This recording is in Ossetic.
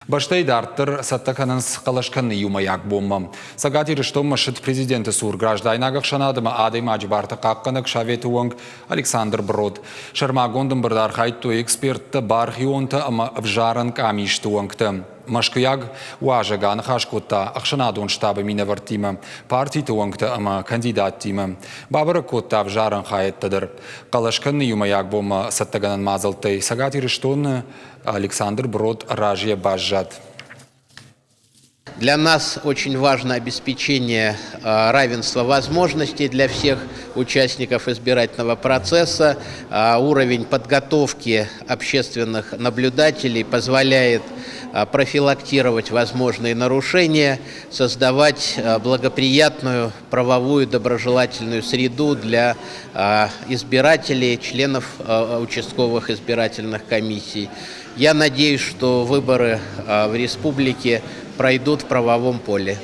Бӕстӕйы дарддӕр цӕттӕ кӕнынц хъӕлӕс кӕныны иумӕйаг бонмӕ. Цӕгат Ирыстонмӕ ссыд президенты цур граждайнаг ӕхсӕнад ӕмӕ адӕймаджы барты хъахъхъӕнӕг советы уӕнг Александр Брод. Сӕрмагонд ӕмбырды архайдтой эксперттӕ, бархионтӕ ӕмӕ ӕвзарӕн къамисты уӕнгтӕ. Мӕскуыйаг уазӕг аныхас кодта ӕхсӕнадон штабы минӕвӕрттимӕ, партиты уӕнгтӕ ӕмӕ кандидаттимӕ. Бабӕрӕг кодта ӕвзарӕн хайӕдтӕ дӕр. Хъӕлӕс кӕныны иумӕйаг бонмӕ цӕттӕгӕнӕн мадзӕлттӕй Цӕгат Ирыстоны Александр Брод разыйӕ баззад. Для нас очень важно обеспечение равенства возможностей для всех участников избирательного процесса. Уровень подготовки общественных наблюдателей позволяет профилактировать возможные нарушения, создавать благоприятную правовую доброжелательную среду для избирателей, членов участковых избирательных комиссий. Я надеюсь, что выборы в республике пройдут в правовом поле.